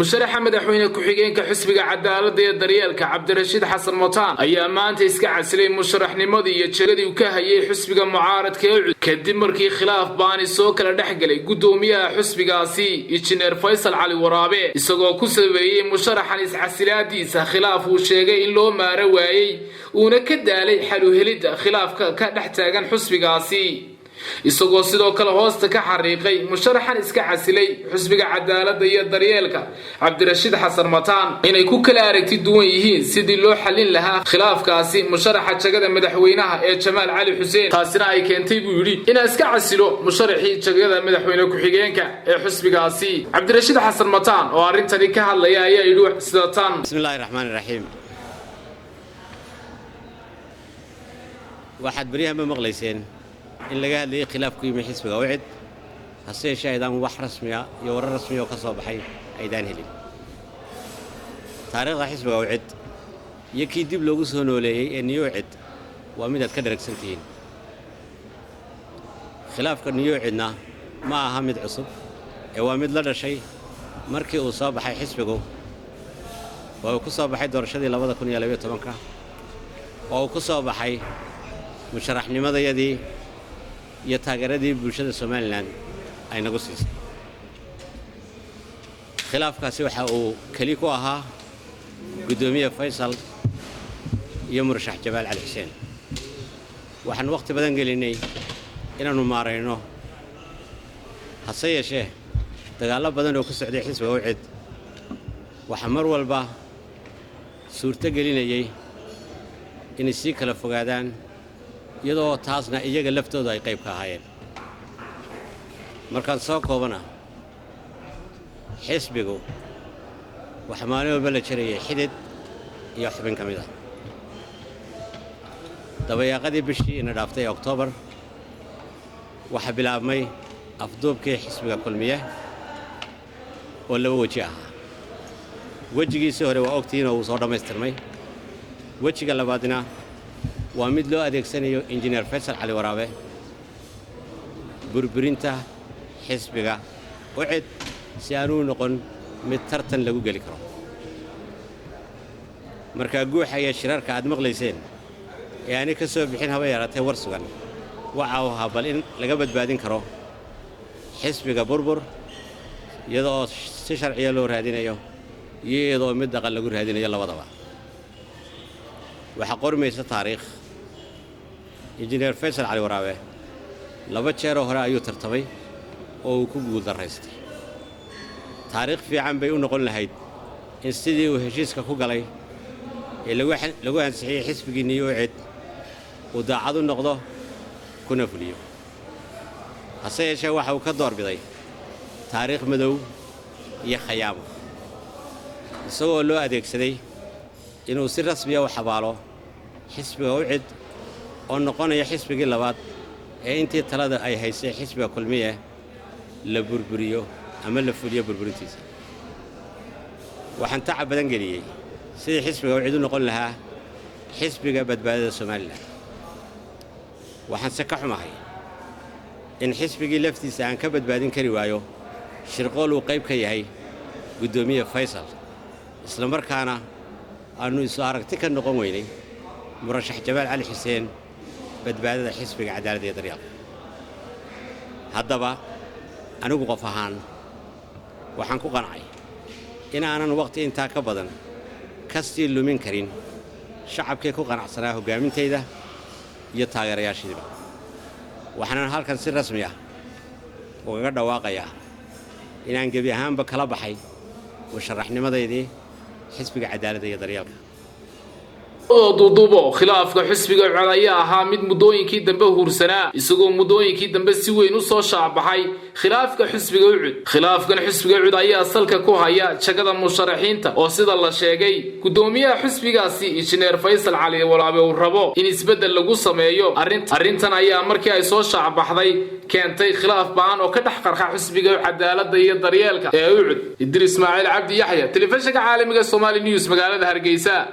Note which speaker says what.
Speaker 1: Musharaxa madaxweyne ku-xigeenka Xisbiga Cadaaladda iyo Daryeelka, Cabdirashiid Xasan Mataan, ayaa maanta iska casilay musharaxnimadii iyo jegadii uu ka hayay xisbiga mucaaradka ee UCID, kadib markii khilaaf baani soo kala dhex gelay guddoomiyaha xisbigaasi, Injineer Faysal Cali Waraabe, isagoo ku sabeeyey musharaxan iscasilaadiisa khilaaf uu sheegay in loo maaro waayey, uuna ka daalay xal u helidda khilaafka ka dhex taagan xisbigaasi, isagoo sidoo kale hoosta ka xariiqay musharaxan iska casilay Xisbiga Cadaaladda iyo Daryeelka, Cabdirashiid Xasan Mataan, inay ku kala aragti duwan yihiin sidii loo xallin lahaa khilaafkaasi musharaxa jagada madaxweynaha ee Jamaal Cali Xuseen, taasina ay keentay, buu yidhi, inaan iska casilo musharaxii jagada madaxweyne ku-xigeenka ee xisbigaasi. Cabdirashiid Xasan Mataan oo arrintani ka hadlaya ayaa yidhi sida tan:
Speaker 2: Bismillahi raxmaani raxiim. Waxaad beryahanba maqlayseen in laga hadlayay khilaaf ku yimi xisbiga UCID, hase yeeshee aydaan wax rasmiya iyo warar rasmiya oo ka soo baxay aydaan helin. Taariikhda xisbiga UCID iyo kii dib loogu soo nooleeyey ee New UCID waa midaad ka dharagsan tihiin. Khilaafka New UCIDna ma aha mid cusub ee waa mid la dhashay markii uu soo baxay xisbigu, oo uu ku soo baxay doorashadii 2012-ka, oo uu ku soo baxay musharaxnimadayadii iyo taageeradii bulshada Somaliland ay nagu siisay. Khilaafkaasi waxa uu keli ku ahaa guddoomiye Faysal iyo murashax Jamaal Cali Xuseen. Waxaan wakhti badan gelinnay inaannu maarayno, hase yeeshee dagaallo badan oo ku socday xisbiga UCID waxaa mar walba suurto gelinayay inay sii kala fogaadaan, iyadoo taasna iyaga laftooda ay qayb ka ahaayeen. Markaan soo koobana, xisbigu waxaa maalin walba la jarayay xidid iyo xubin ka mid ah. Dabayaaqadii bishii ina dhaaftay ee Oktoobar waxaa bilaabmay afduubkii xisbiga Kulmiye oo laba weji ahaa. Wejigiisii hore waa ogtihiin oo uu soo dhammaystirmay. Wejiga labaadna waa mid loo adeegsanayo Injineer Faysal Cali Waraabe burburinta xisbiga UCID si aanuu noqon mid tartan lagu geli karo. Markaa guuxa iyo shirarka aad maqlayseen ee aanay ka soo bixin haba yaraatee war sugan waxa uu ahaa bal in laga badbaadin karo xisbiga burbur, iyadoo si sharciya loo raadinayo iyo iyadoo mid dhaqan lagu raadinayo labadaba. Waxaa qormaysa taariikh. Injineer Faysal Cali Waraabe laba jeeroo hore ayuu tartamay oo uu ku guuldarraystay. Taariikh fiican bay u noqon lahayd in sidii uu heshiiska ku galay ee lagu ansixiyey xisbigii New UCID uu daacad u noqdo kuna fuliyo. Hase yeeshee waxa uu ka doorbiday taariikh madow iyo khayaamo, isagoo loo adeegsaday inuu si rasmiya u xabaalo xisbiga UCID oo noqonaya xisbigii labaad ee intii talada ay haysay xisbiga Kulmiye la burburiyo ama la fuliyo burburintiisa. Waxaan tacab badan geliyey sidii xisbiga UCID u noqon lahaa xisbiga badbaadada Somaliland. Waxaanse ka xumahay in xisbigii laftiisa aan ka badbaadin kari waayo shirqool uu qayb ka yahay guddoomiye Faysal, isla markaana aannu isu aragti ka noqon weynay murashax Jamaal Cali Xuseen badbaadada xisbiga Cadaaladda iyo Daryeelka. Haddaba anigu qof ahaan waxaan ku qancay in aanan wakhti intaa ka badan ka sii lumin karin shacabkii ku qanacsanaa hoggaamintayda iyo taageerayaashiiba. Waxaanan halkan si rasmi ah ugaga dhawaaqayaa inaan gebi ahaanba kala baxay musharaxnimadaydii xisbiga Cadaaladda iyo Daryeelka.
Speaker 1: Oo duudubo, khilaafka xisbiga UCID ayaa ahaa mid muddooyinkii dambe huursanaa, isagoo muddooyinkii dambe si weyn u soo shaacbaxay khilaafka xisbiga UCID. Khilaafkan xisbiga UCID ayaa salka ku haya jagada musharaxiinta, oo sida la sheegay guddoomiyaha xisbigaasi, Injineer Faysal Cali Waraabe, uu rabo in isbeddel lagu sameeyo. Arrintan ayaa markii ay soo shaacbaxday keentay khilaaf ba'an oo ka dhex qarxa Xisbiga Cadaaladda iyo Daryeelka ee UCID. Idris Ismaaciil Cabdi Yaxya, telefishinka caalamiga Somali News, magaalada Hargeysa.